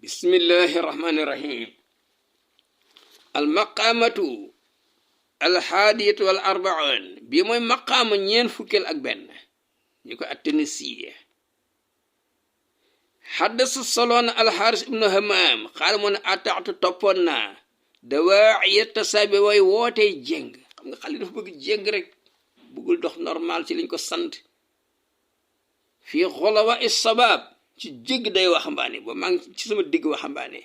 bismillahi rahmani rahim almaqaamatu alxaadiyatu wal arbaun bii mooy maqaama ñeen fukkeel ak benn ñu ko attanisiye xaddasa soloona alxaaris ibnu hamaam xaal mu ne ataatu toppoon naa dawaaciya tasaabi way wootee jéng xam nga xale dafa bëgg jéng rek bëggul dox normal ci liñ ko sant fii xolawa issabaab ci jégg day waxambaane ba maa ngi ci sama digg waxambaane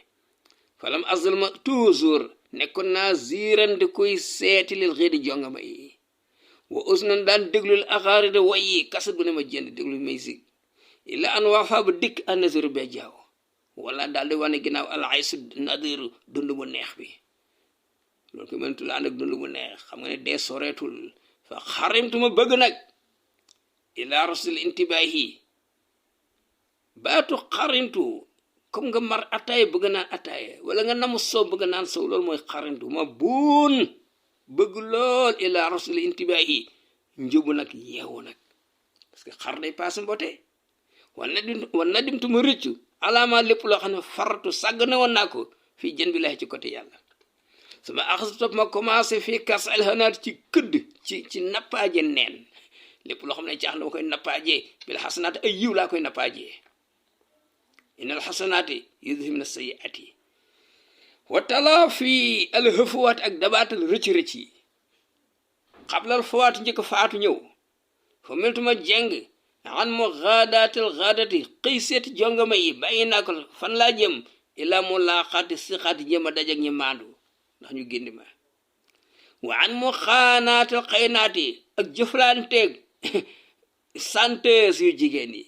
falam azalma toujours nekkoon naa ziirante koy seeti lil xëy di jongama yi wa usnan daan déglul axaarida wayi kasat bu ne ma jënd déglu musique illa an waafaa ba dikk an nasiru be jaaw wala daal di wane ginnaaw alxaysu nadiru dund bu neex bi loolu ko mëntu la ànd ak dund bu neex xam nga ne dee soreetul fa xarimtuma bëgg nag ila rasul intibaahi baatu xarintu comme nga mar ataaya bëgg naan ataaya wala nga namu soow bëgg naan soow loolu mooy xarintu ma buun bëgg lool ila rasul intibaahi njubu nag yeewu nag parce que xar day paase mbote wan na dimtu ma rëccu alaama lépp loo xam ne faratu sàgg ne woon naa ko fii jën bi lay ci côté yàlla sama axas topp ma commencé fii kas alxanaat ci këdd ci nappaaje neen lépp loo xam ne caax na ma koy nappaaje bil xasanaat ay yiw laa koy nappaaje innal xasanaati yudhibna sayyi'ati wa talaafi alxëfuwaat ak dabaatal rëcc-rëcc yi xablal fawaat njëkk faatu ñëw fa meltuma jeng xan mu xaadaatal xaadati xëy seeti jongama yi bàyyi naa ko fan laa jëm ilaa mu laa xaati si xaati jëm a dajak ñi maandu ndax ñu génn ma wa an mu xaanaatal xaynaati ak jëflanteeg santees yu jigéen yi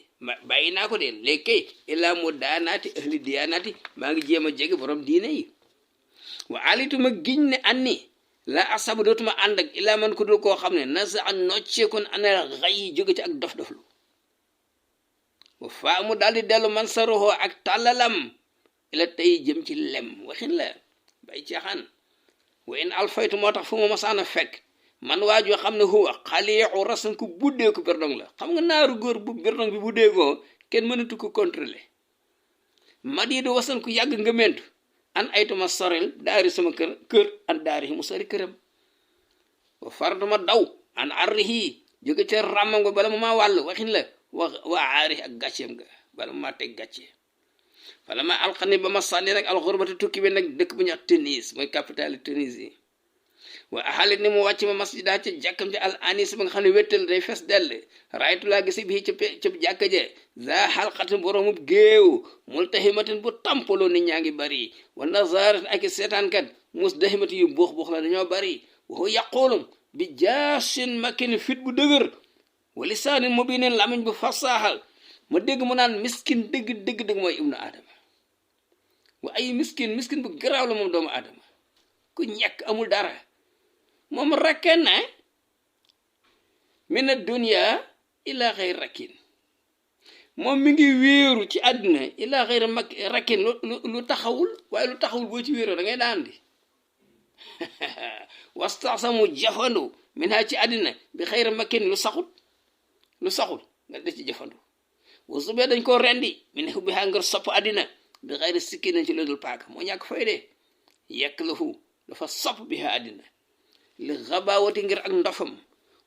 bàyyi naa ko de léegi ilaa mu daanaati ahli diyaanaati maa ngi jéem a jege borom diine yi wa alituma giñ ne anni la asabu dootuma ànd ak ilaa man ko dul koo xam ne nasa an nocceekoon ana xay yi jóge ci ak dof-doflu wa faa mu daal di dellu man saroxoo ak tàllalam ila tey jëm ci lem waxin la bay caaxaan wa in alfaytu moo tax fu ma masaana fekk man waajoo xam ne huwa xaliixu rasan ku buddeeku berdong la xam nga naaru góor bu berdong bi buddeekoo kenn mënatu ko contrôler madiidu wasan ku yàgg nga mentu an aytuma sorel daari sama kër an daari mu sori këram wa faratuma daw an arrihi jóge ca ràmmam nga bala ma maa wàll waxin la wa aari ak gàcceem nga bala ma maa teg gàcce bala ma alxani ba ma sànni nag alxurbata tukki bi nag dëkk bu ñu wax Tunis mooy capitale Tunisie wa axalit ni mu wàcc ma masjida ca jàkkam ci al anis ba nga xam ne wéttal day fes dell raaytu laa gisi bii ca jàkka je za xalqatin boromub géew multahimatin bu tampaloo nit ñaa ngi bari wa nazarat ak seetaankat mus dahimati yu buux la dañoo bari waxu yaqulum bi jaasin makin fit bu dëgër wa lisaanin mubinin lamiñ bu fasaaxal ma dégg mu naan miskin dëgg mooy ibnu aadama wa ay miskin bu garaaw la moom doomu aadama ku ñàkk amul dara moom rakken na min ad-dunya ila xayr rakin moom mi ngi wéeru ci àdduna ila xayr rakin lu taxawul waaye lu taxawul boo ci wéeroo da ngay daan di wastaxsamu jafandu min ha ci àdduna bi xayr makin lu saxul nga da ci jafandu wasubee dañ koo rendi min hu bi ha ngir sopp àddina bi xayr sikki nañ ci loodul paaka moo ñàkk fay de yekk la fu dafa sopp bi ha àddina li xabaawati ngir ak ndofam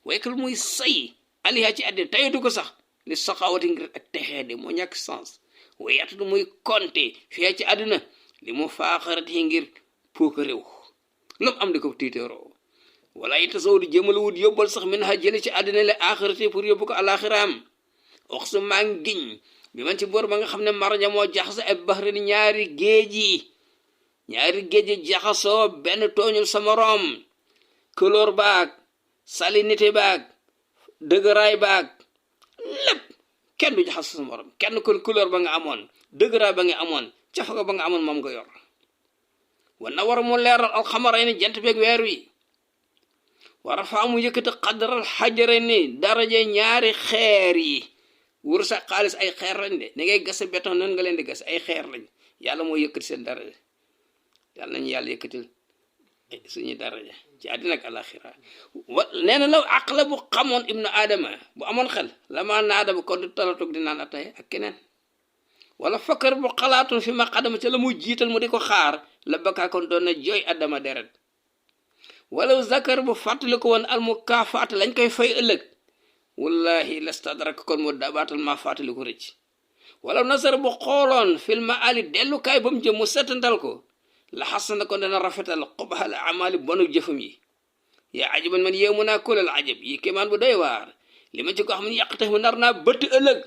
waykal muy say aliha ci àddina tayatu ko sax li soxaawati ngir ak texeede moo ñàkk sens wayatu muy konte fiya ci àddina li mu faaxarati ngir puuka réew lu am di ko tiiteroo wala ita sow di jëmal wut yóbbal sax min ha jëli ci àddina le axirati pour yóbbu ko alaxiraam wax su maa ngi giñ bi man ci boor ba nga xam ne marja moo jaxase ay baxrin ñaari géej yi jaxasoo benn tooñul sa moroom couleur baag salinité baag dëgëraay baag lépp kenn du jaxas sa morom kenn kon couleur ba nga amoon dëgëraay ba nga amoon cafaga ba nga amoon moom nga yor war na war mu leeral alxamaray ni jant beeg weer wi war a faa mu yëkkati xadaral xajare ni daraje ñaari xeer yi wur sa xaalis ay xeer lañ de ni ngay gase béton noonu nga leen di gas ay xeer lañ yàlla moo yëkkati seen daraje yàlla nañu yàlla yëkkatil suñu daraja ci àddina ak alaxira nee na law aqla bu xamoon ibnu aadama bu amoon xel la maa naada bu kon du talatug di naan atay ak keneen wala fakkar bu xalaatoon fi ma xadama ca la muy jiital mu di ko xaar la bakkaa kon doon na jooy addama deret wala zakar bu fàttali ko woon al mu kaafaat lañ koy fay ëllëg wallahi lastadrak kon mu dabaatal ma fàttali ko rëcc wala nasar bu xooloon fil ma ali dellukaay ba mu jëm mu setantal ko la xasana kon dana rafetal xubhal amali bonu jëfam yi yaa ajaban man yéemu naa kulal ajab yi kéemaan bu doy waar li ma ci ko xam ne yàq tax mu nar naa bëtt ëllëg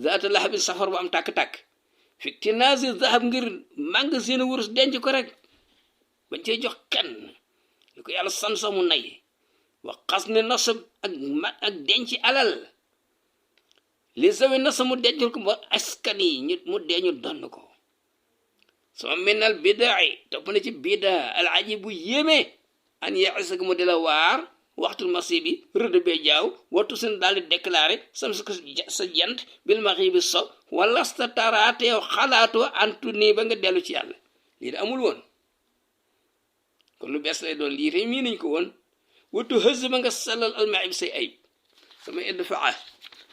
zaata lahabi safar bu am tàkk-tàkk fi tinaasi zahab ngir magasin wurus denc ko rek bañ cee jox kenn li ko yàlla san sax mu nay wa xas ne nasab ak denc alal li sawi nasa mu dencul ko ba askan yi mu deeñu donn ko sama minal bidaay topp na ci bida al ajib bu yéeme an yaisag mu di la waar waxtul masi bi rëdd bee jaaw wattu seen daal di déclaré sam sa jant bil maxi bi so wala sta taraateew xalaatoo antu nii ba nga dellu ci yàlla lii da amul woon kon lu bees lay doon lii tey mii nañ ko woon wattu hëz ba nga sellal almaib say ayib sama edd faa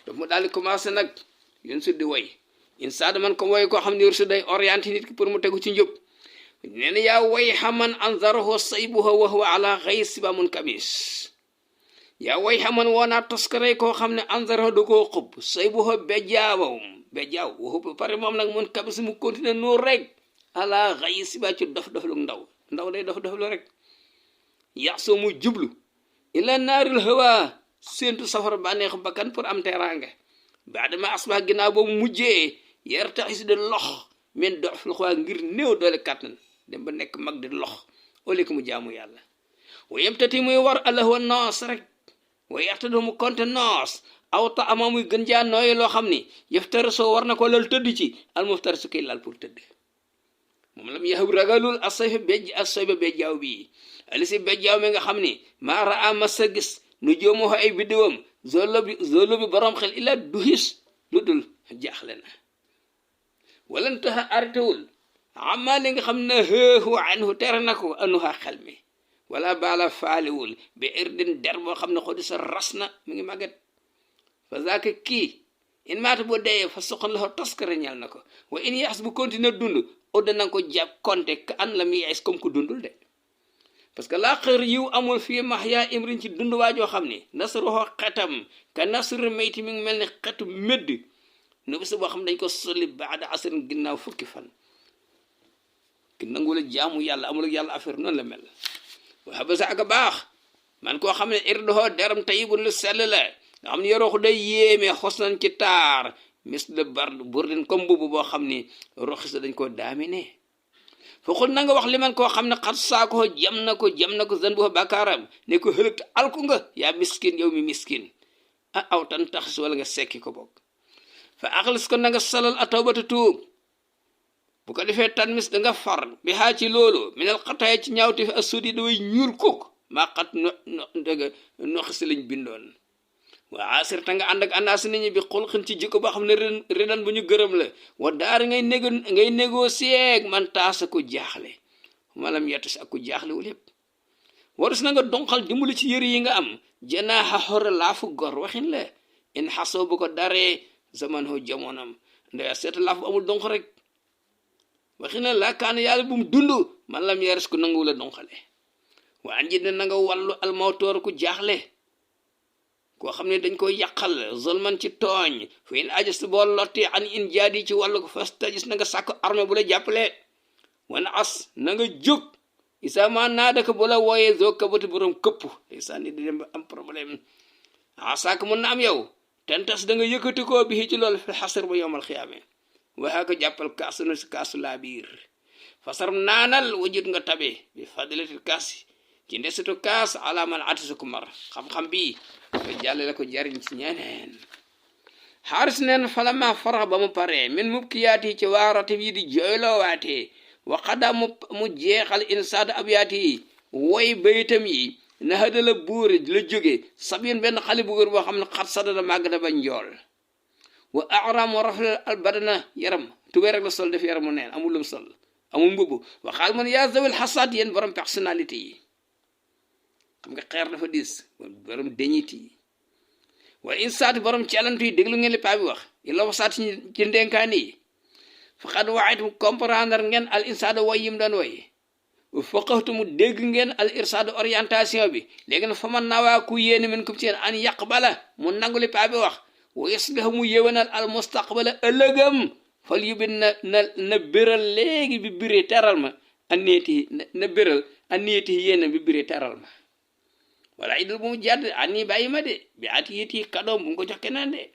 daf mu daal di commencé nag yén su di woy insaada man ko woy koo xam ne yor su day orienté nit ki pour mu tegu ci njub nee na yaa way xaman anzarahu saybuha wa huwa ala xay siba mun kabis yaa way xaman woonaa toskare koo xam ne anzarahu da koo xub saybuha bejaaw waxu ba pare moom nag mun kabis mu continué noonu rek ala xay siba ci dof lu ndaw day dof lu rek yax soo mu jublu ila naaril hawa séentu safara bànneexu bakkan pour am teraanga baadama asbax ginnaaw boobu mujjee yer taxis de lox men dox lu xawaa ngir néew doole kàttan dem ba nekk mag di lox oleku mu jaamu yàlla wayem tati muy war allah wa noos rek way yartado mu konte noos awta ama muy gën jaa nooye loo xam ni yëftara soo war na ko lal tëdd ci almuftar su koy lal pour tëdd moom lam yaxab ragalul asayfa asayba bejjaaw bii alisi bejjaaw mi nga xam ni maa raa masa gis nu joomoo ay biddiwam zolo bi borom xel illa duhis lu dul jaaxle na walantaha artewul amma li nga xam ne xeexu anhu tere na ko anuha xel mi wala baala faaliwul bi irdin der boo xam ne xodi sa ras na mu ngi màgget fa zaaka kii in maata boo deyee fa soxon la ko toskare ñal na ko wa in yaas bu continuer dund odda nanga ko jàpp konte ka an la mi yaes comme ku dundul de parce que laa xër yiw amul fii max yaa imrin ci dund waajoo xam ne nasruhu xetam ka nasru mayti mi ngi mel ni xetu médd nu bis boo xam dañ ko solli baada asrin ginnaaw fukki fan ki nangula jaamu yàlla amul ak yàlla affaire noonu la mel waa ba sa ak baax man koo xam ne irdohoo deram tayibun lu sell la nga xam ne yorooxu day yéeme xos nañ ci taar mis de bard burdin comme mbubu boo xam ni roxisa dañ koo daamine foxul na nga wax li man koo xam ne xat saako jam na ko zan bu bàkkaaram ne ko xëlëgt alku nga yaa miskin yow mi miskin aw tan taxis wala nga sekki ko bokk fa axlis ko na nga salal a tawbata tuub bu ko defee tan mis da nga far bi xaa ci loolu minel xataay ci ñaawte fi asudi daway ñuul kook maa xat noxisi lañ bindoon waa asir ta nga ànd ak anaasi nit ñi bi xulxin ci jikko boo xam ne redan bu ñu gërëm la wa daar ngay négocier man taasa ko jaaxle malam yettu si ak ku jaaxlewul yépp warus na nga donxal dimbali ci yëri yi nga am janaaxa xora laafu gor waxin la in xasoo bu ko daree zaman ho jamonam nda seeta laaf bu amul donx rek waxin la laakaan yàlla bu mu dund man lam yeres ku nanguwula donxale waa njit ne na nga wàllu almawtoor ku jaaxle koo xam ne dañ koy yàqal zolman ci tooñ fa in ajast boo lotti an in jaadi ci wàllu ko fas tajis na nga sàkk armée bu la jàppale wana as na nga jóg isama naadaka bu la wooyee zoo kabati borom këpp day sànni di dem ba am problème sàkk mun na am yow tentas da nga yëkkati koo bi ci loolu fi xasar ba yowmal xiyaame waxaa ko jàppal kaasu na si kaasu laa biir fasar naanal wajut nga tabe bi fadilatil kaasi ci ndesitu kaas alaaman atisu ku mar xam-xam bii ko jàlle la ko jariñ ci ñeneen xaaris neen falama farax ba mu paree min mubkiyaati ci waarate yi di jooyloo waatee waxada mu jeexal insaad abyaati yi woy baytam yi na hëdala buuri la jóge sabin benn xale bu góor boo xam ne xat sadada màgg na ba njool wa aram wa rafle albadana yaram tubee rek la sol def yaramu neen amul lum sol amul mbubb waxaal man yaa zawil xasaat yéen borom personnalité yi xam nga xeer dafa diis borom deñit yi wa insaat borom ci alantu yi déglu ngeen li paa bi wax illa wasaat ci ndenkaan yi faqad waaytum comprendre ngeen al irsaada way yim doon way faqahtumu dégg ngeen al irsaada orientation bi léegi nag fa man nawaa ku yéeni min kum ci an yaqbala mu nangu li paa bi wax wa yuslihu mu yéwénal al mustaqbala ëllëgam fal yubit na béral léegi bi biree teral ma annieti na béral annieti yéena bi biree teral ma wala idul bu mu jàdd anni bàyyi ma de bi ati yiti kadoom bu mu ko jox keneen de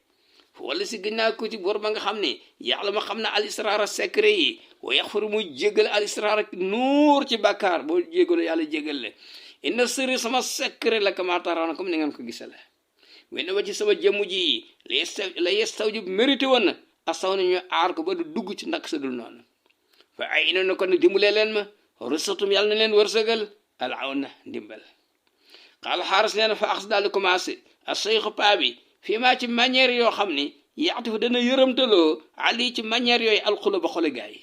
wala si ginnaaw ko ci bor ba nga xam ne yàlla ma xam ne al israara secret yi wa yaxfaru muy jégal al israara nuur ci bàkkaar boo jégalu yàlla jégal la inna sirri sama secret la kama taraana comme ni ngeen ko gisale wenn wa ci sama jëmm ji la yestawjib mérité woon na asaw na ñu aar ko ba du dugg ci ndak sa dul noonu fa ay ino na ko nag dimbalee leen ma rusatum yàlla na leen wërsëgal al aw na ndimbal xaal xaaras nee na fa ax daal di commencé a seyxu paa bi fii maa ci manière yoo xam ni yaxtu fa dana yërëmtaloo ali ci manière yooyu alxula ba xole gaa yi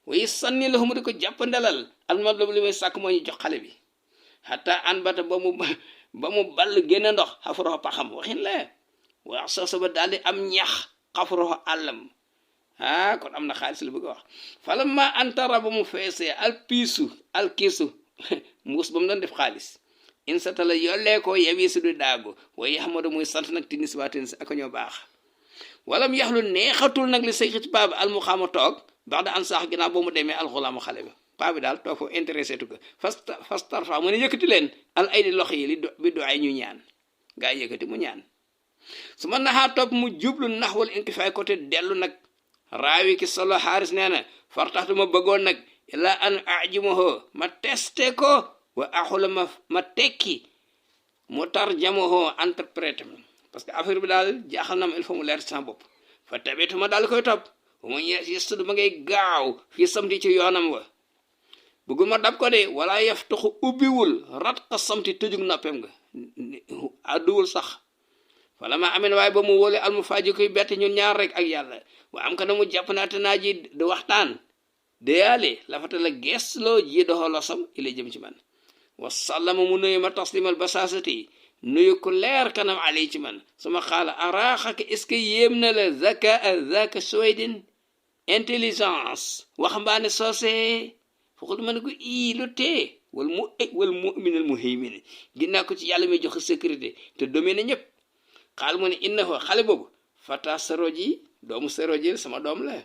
wayi sanni la mu di ko jàppandalal almadlob li may sàkk moo ñu jox xale bi xataa an bata ba mu ball génn ndox xafaroxo paxam waxin la wax soosa ba daal di am ñax xafaroxo àllam kon am na xaalis la bëgg a wax fala ma antara ba mu feesee alkiisu mbuus ba mu doon def xaalis insata la yollee ko yawi si du daagu waaye xamado muy sant nag tinis waa tinis ak ñoo baax walam yaxlu neexatul nag li sayxit paa bi almuxaama toog baax da an saax ginnaaw boo mu demee alxulaamu xale bi paa bi daal toog foofu intéressé tu ko fas tarfa mu ne yëkkati leen al ay di loxo yi bi doay ñu ñaan gaa yi yëkkati mu ñaan su ma naxaa topp mu jublu naxwal inkifaay côté dellu nag raawi ki solo xaaris nee na fartaxtu ma bëggoon nag ila an ajimaho ma testé ko wa axula ma tekki mu tarjamaho interprète ma parce que affaire bi daal jaaxal na ma il faut mu leer ci sama bopp fa tabitu ma daal koy topp mu yestudu ma ngay gaaw fii samti ci yoonam wa bëggul ma dab ko de wala yaftaxu ubbiwul rat ka samti tëjug noppem nga adduwul sax wala ma amen waaye ba mu wóole almu faaji koy bett ñun ñaar rek ak yàlla wa am ka na mu jàpp naate naa ji di waxtaan déyaale lafata la gees loo ji doxoo losam ila jëm ci man wasallama mu nuyu ma taslimal basaasati nuyu ku leer kanam alay ci man suma xaala araaxaka est-ce que yéem na la zaka suwaydin intelligence waxambaane soosee foxul ma ne ko lu tee wal mu'minal muhaymin ginnaa ko ci yàlla may joxe sécurité te domaine ñëpp xaal mu ne innahu xale boobu fata saroji doomu saroji sama doom la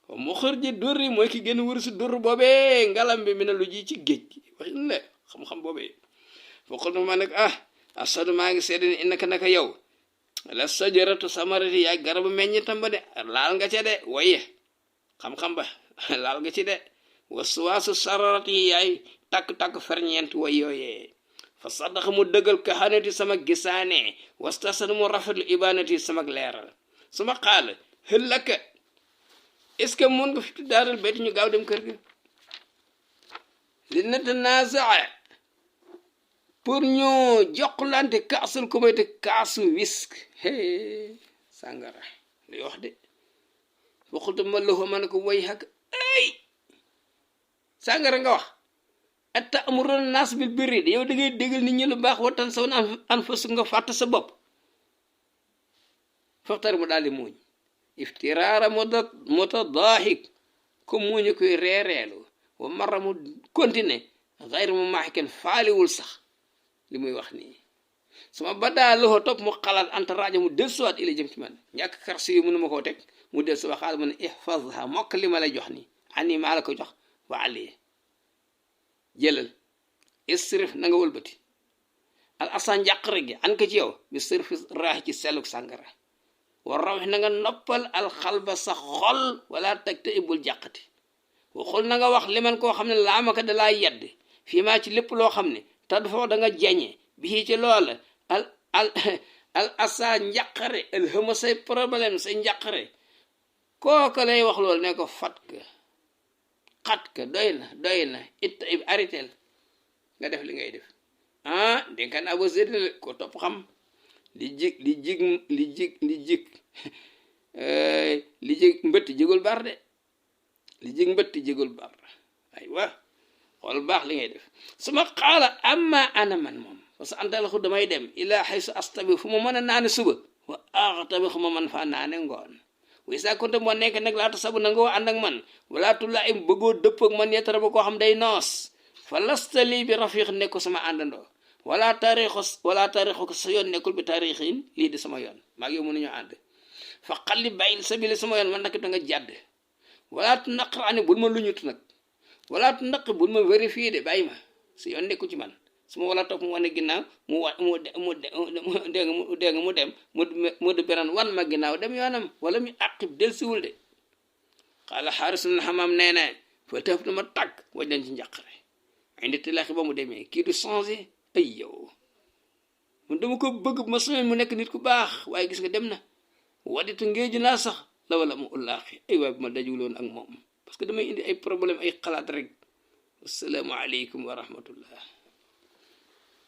mu xër ji durri mooy ki gën wër si dur boobee ngalam bi mi ne lu ji ci géej gi waxin la xam-xam boobee foqal ma nag asadu maa ngi seede ne innaka naka yow la sajaratu samarati yaay garabu meññitam ba de laal nga ca de waye xam-xam ba laal nga ci de wasuwaasu sararati yaay takk-takk ferñeent way yooyee fa saddaxa mu dëggal kahanati sama gisaane wastasana mu rafetlu ibanati sama leeral suma xaal xëllaka est-ce que mun nga fi daaral bayti ñu gaaw dem kër ga li natanazaa pour ñu joxlante kaasul ku mayte kaasu wisk sàngara luy wax de waxultu ma loxo ma ne ko way xak ay sàngara nga wax atta amuroon naas bil birri yow da ngay déggal nit ñi lu baax watan saw na an fasu nga fàtt sa bopp foxtar mu daal di muuñ iftiraara mutadaahik comme muuñu koy reereelu wa marra mu continuer xayr mu maaxiken faaliwul sax li muy wax nii suma badaa loxo topp mu xalaat anta rajo mu del suwaat ila jëm ci man ñàkk karsi yu mënu ma koo teg mu del suwa xaal mu ne ihfazha mokk li ma lay jox nii ani maa la ko jox wa aliye jëlal isrif na nga wëlbati al asan njàqare gi an ko ci yow bi sirfi raax ci selluk sàngara war raw na nga noppal alxalba sa xol wala teg te ibul jàqati waxul na nga wax liman koo xam ne laamaka dalaa yedd fii maa ci lépp loo xam ne tad foo da nga jeñe bii ci loola al asa njàqare al hëma say problème say njàqare kooka lay wax loolu ne ko fat ka xat ka doy na it arrêtel nga def li ngay def dénkaan abo séddale ko topp xam li jig mbëtt jigul bar de li jig mbëtt jigul bar aywa xool baax li ngay def suma xaala amma ana man moom parce que antalaxu damay dem ilaa xaysu astabi fu ma mën a naane suba wa axtabi fu ma mën faa naane ngoon way saa konte moo nekk nag laata sabu nangoo ànd ak man walaatu la im bëggoo dëpp ak man yettara ba koo xam day noos fa lasta lii bi rafiq nekko sama àndandoo wala taarixo ko sa yoon nekkul bi taarixin lii di sama yoon maa ngi yow mënuñu ànd fa xalli bàyyil sabili sama yoon man nag da nga jàdd walaatu naqraani bul ma luñutu nag walaatu naq bul ma vérifié de bàyyi ma sa yoon nekku ci man su ma wala topp mu wane ginnaaw mu dem mu de beran wan ma ginnaaw dem yoonam wala mu àqib del siwul de xaala xaaris na xamam nee na fa tëf na ma tàgg waj dañ ci njàqare indi tilaaxi ba mu demee kii du changé ay yow mun dama ko bëgg ma semaine mu nekk nit ku baax waaye gis nga dem na waditu ngéeju naa sax la wala mu ullaaxi ay waay bu ma dajuloon ak moom parce que damay indi ay problème ay xalaat rek assalaamu aleykum wa rahmatullah